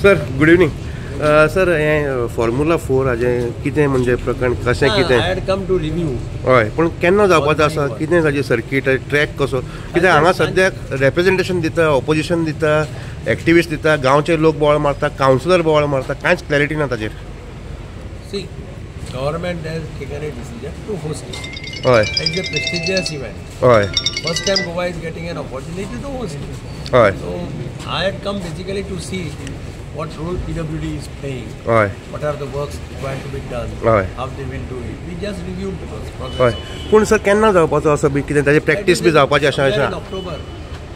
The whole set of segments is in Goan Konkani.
Sir good evening. Sir हें फॉर्म्युला 4 हाजें कितें म्हणजे प्रकरण कशें कितें? I had come to review. हय, पूण केन्ना जावपाचो आसा, कितें ताजें सर्कीट ट्रॅक कसो कित्याक हांगा सद्याक रेप्रेजेंटेशन दिता, ऑपोजिशन दिता, एक्टिविस्ट दिता, गांवचे लोक बोवाळ मारता, कावन्सिलर बोवाळ मारता, कांयच क्लॅरिटी ना ताजेर. See, government has taken a decision to host it. हय. It's a prestigious event. हय. First time Goa is getting an opportunity to host it. हय. So I had come basically to see what role PWD is playing, हय, what are the works required to be done, हय, how they will do it. We just reviewed the progress. हय. पूण सर केन्ना जावपाचो असो बी कितें ताजी प्रॅक्टीस बी जावपाची आसा अशें? ऑक्टोबर.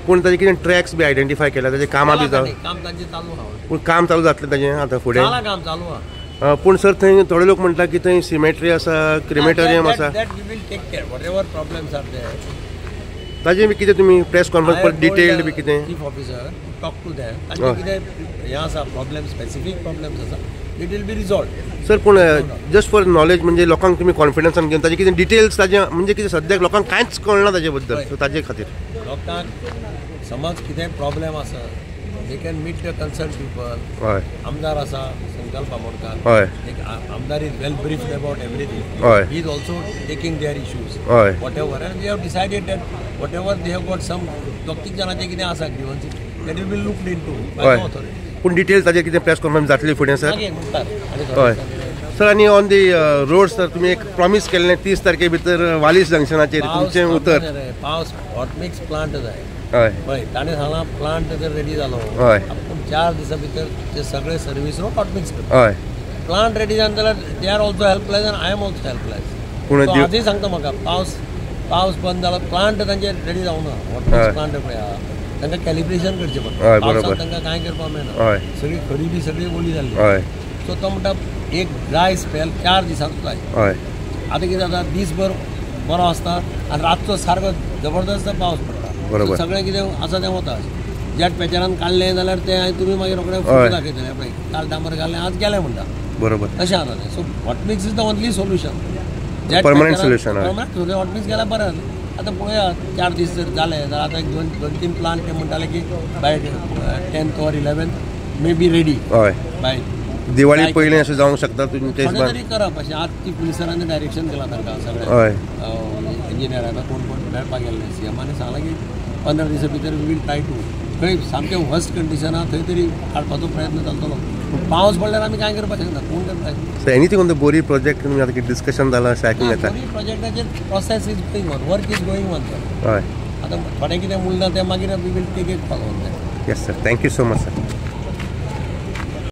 पूण ताजें कितें ट्रॅक्स बी आयडेंटिफाय केल्या, ताजें कामां बी जाव? काम तांचें चालू आहा. पूण काम चालू जातलें ताजें आतां फुडें? काम चालू आहा. पूण सर थंय थोडे लोक म्हणटा की थंय सिमेट्री आसा, क्रिमेटोरियम आसा. That we will take care. Whatever problems are there. ताजें बी कितें तुमी प्रेस कॉन्फरन्स पर डिटेल्ड बी कितें? Chief officer talk to them. तांचे कितें हें आसा प्रॉब्लेम, स्पेसिफीक प्रॉब्लेम्स आसा, it will be resolved. Sir पूण जस्ट फॉर नॉलेज म्हणजे लोकांक तुमी कॉन्फिडन्सान घेवन ताजें कितें डिटेल्स ताजें म्हणजे कितें सद्याक लोकांक कांयच कळना ताजे बद्दल, सो ताजे खातीर लोकांक समज कितें प्रॉब्लेम आसा they can meet the concern people. हय. आमदार आसा संकल्प आमोणकार. हय. आमदार is well briefed about everything. हय. He is also taking their issues. हय. Whatever, and we have decided that whatever they have got some दोग तीग जाणांचे कितें आसा grievances, that will be looked into by the authority. पूण डिटेल्स ताजेर कितें प्रेस कॉन्फरन्स जातली फुडें सर? हय सर. आनी ऑन the road sir तुमी एक प्रॉमीस केल्लें 30 तारखे भितर वालीस जंक्शनाचेर तुमचें उतर. पावस हॉटमिक्स प्लांट जाय. हय. पळय ताणें सांगलां प्लांट जर रेडी जालो हय आपूण 4 दिसां भितर ते सगळे सर्वीस रोड हॉटमिक्स करता. हय. प्लांट रेडी जावन जाल्यार they are also helpless आनी I am also helpless. पूण आजूय सांगता म्हाका पावस पावस बंद जालो प्लांट तांचे रेडी जावना. हॉटमिक्स प्लांट पळय आहा तांकां कॅलिब्रेशन करचें पडटा, पावसांत तांकां कांय करपाक मेळना, सगळी खरेदी सगळी ओली जाल्ली. सो तो म्हणटा एक ड्राय स्पेल 4 दिसांचो जाय. आतां कितें जाता दीसभर बरो आसता आनी रातचो सारको जबरदस्त पावस पडटा, सगळें कितें आसा तें वता. जेट पेचरान काडलें जाल्यार तें तुमी मागीर रोखडें फोटो दाखयतले पळय काल डांबर घालें आज गेलें म्हणटा, बरोबर तशें आसा तें. So hot mix is the only solution, permanent solution. Permanent hot mix गेल्यार बरें जालें. आतां पळोवया 4 दीस जर जाले जाल्यार आतां एक 2-3 प्लांट ते म्हणटाले की by 10th or 11th may be ready. हय. बाय दिवाळी पयलीं अशें जावंक शकता तुमचें थोडें तरी करप अशें. आज चीफ मिनिस्टरान डायरेक्शन दिलां तांकां सगळ्या इंजिनियरांक कोण कोण मेळपाक गेल्ले. सीएमाने सांगलां की 15 दिसां भितर we will try to खंय सामकें वर्स्ट कंडिशन आहा थंय तरी काडपाचो प्रयत्न चलतलो. पूण पावस पडल्यार आमी कांय करपाक शकना, कोण करपाक. So anything on the Bori project तुमी आतां कितें डिस्कशन जालां अशें आयकूंक येता? बोरी प्रोजेक्टाचेर process is going on, work is going on. हय. आतां थोडें कितें उरलां तें मागीर we will take a call on that. Yes sir, thank you so much sir.